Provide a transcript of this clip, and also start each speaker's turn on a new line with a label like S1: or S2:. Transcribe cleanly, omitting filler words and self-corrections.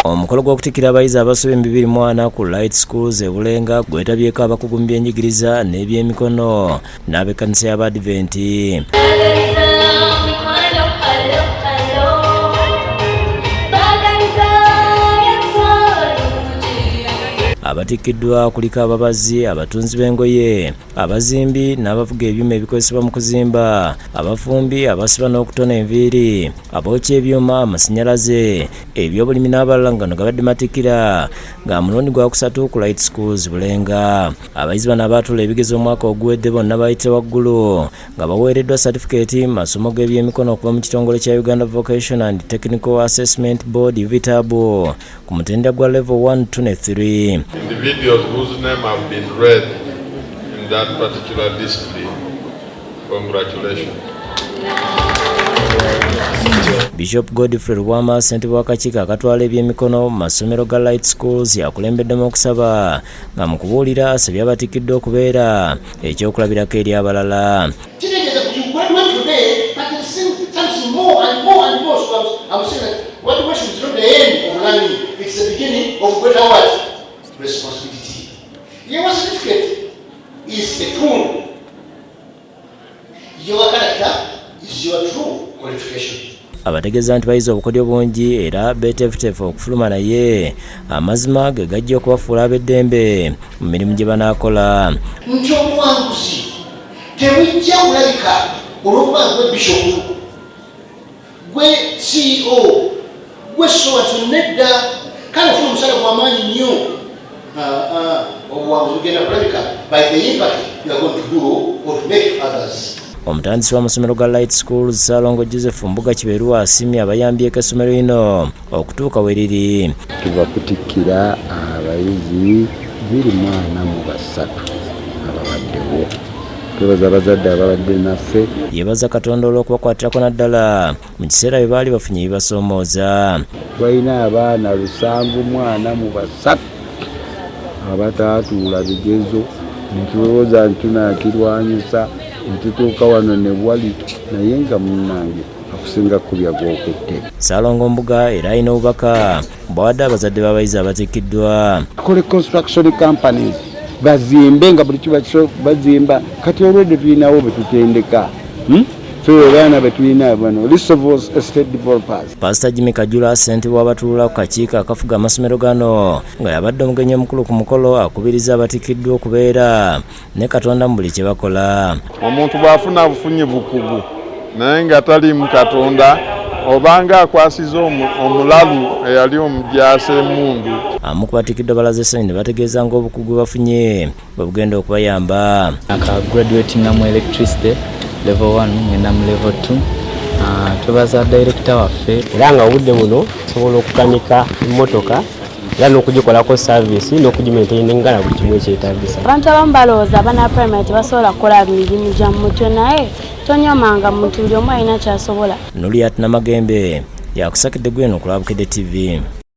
S1: Omukolo gw'okutikkira abayizi abasoba mu 24 ku Light Schools e Bulenga gwetabyeko abakugu mu byenjigiriza n'ebyemikono n'ab'ekkanisa y'Abadiventi. Abatikkiddwa kuliko ababazi, abatunzi b'engoye, abazimbi n'abavuga ebyuma ebikozesebwa mu kuzimba, abafumbi, abasiba n'okutona enviiri, abookya ebyuma, amasannyalaze, ebyobulimi n'abalala nga gano gabadde matikkira ga mulundi gwakusatu ku Light Schools Bulenga. Abayizi bano abaatuula ebigezo omwaka oguwedde bonna bayite waggulu nga baweereddwa satifikeeti mu masomo g'ebyemikono okuva mu kitongole kya Uganda Vocation and Technical Assessment Board UVTAB ku mutendera gwa level 1, 2 ne 3.
S2: Individuals whose name have been read in that particular discipline, congratulations.
S1: Bishop Godfrey Lubwama, ssentebe w'akakiiko akatwala ebyemikono mu masomero ga Light Schools, yakulembeddemu okusaba nga mu kubuulira asabye abatikkiddwa okubeera ekyokulabirako eri abalala.
S3: Kitegeeza you graduate today, but there's something more and more and more. So I'm saying that graduation is not the end of learning, it's the beginning of greater what? Responsibility. Your certificate is a tool. Your character is your true qualification.
S1: Abategeeza nti bayize obukodyo bungi era beeteefuteefu okufuluma, naye amazima ge gajja okubafuula ab'eddembe mu mirimu gye banaakola.
S3: Nti obuwanguzi tebujja kulabika olw'okuba gwe bishopu, gwe CEO, gwe sowaso. Nedda, kale ofuna omusala gw'amaanyi nnyo. Obuwanguzi bugenda kulabika by the impact you are going to do or to make others.
S1: Omutandisi w'amasomero ga Light Schools, Ssalongo Joseph Mbuga Kiberu, asiimye abayambyeko essomero lino okutuuka we liri.
S4: Tuva kutikkira abayizi 243 ababaddewo. Twebaza abazadde ababadde naffe.
S1: Yebaza Katonda olw'okubakwatirako naddala mu kiseera bwe baali bafunye ebibasoomooza.
S4: Twalina abaana 743 abataatuula bigezo, netulowooza nti tunaakirwanyisa netutuuka wano ne wali, naye nga munnange akusinga kubya gwokutte.
S1: Ssalongo Mbuga era alina obubaka bw'awadde abazadde b'abayizi abatikkiddwa.
S4: Tukole construction companies, bazimbe nga buli kiba bazimba. Kati olwedde tulinawo betutendeka, Ffe abaana betulina bano real estate developers.
S1: Pasita Jimmy Kajula, ssentebe w'abatuula ku kakiiko akafuga amasomero gano, nga yabadde omugenyi omukulu ku mukolo, akubiriza abatikkiddwa okubeera ne Katonda mu buli kye bakola.
S2: Omuntu bw'afuna bufunyi bukugu naye nga taliimu Katonda, obanga akwasiza omulalu eyali omujaasa emmundu.
S1: Abamu ku batikiddwa balaze essanyu ne bategeeza ng'obukugu bwe bafunye bwe bugenda okubayamba.
S5: Aka graduatinga mu electricity level 1, ngenda mu level 2. Twebaza director waffe.
S6: Era nga obudde buno nsobola okukanika emmotoka era n'okugikolako service n'okugimaintaininga na buli kimu ekyetaagisa.
S7: Abantu abamu balowooza abaana ba primary tebasobola kukola mirimu gya mutwe, naye tonyomanga muntu, buli omu alina ky'asobola.
S1: Nuliat Namagembe yakusakidde gweno ku Lwabukedde TV.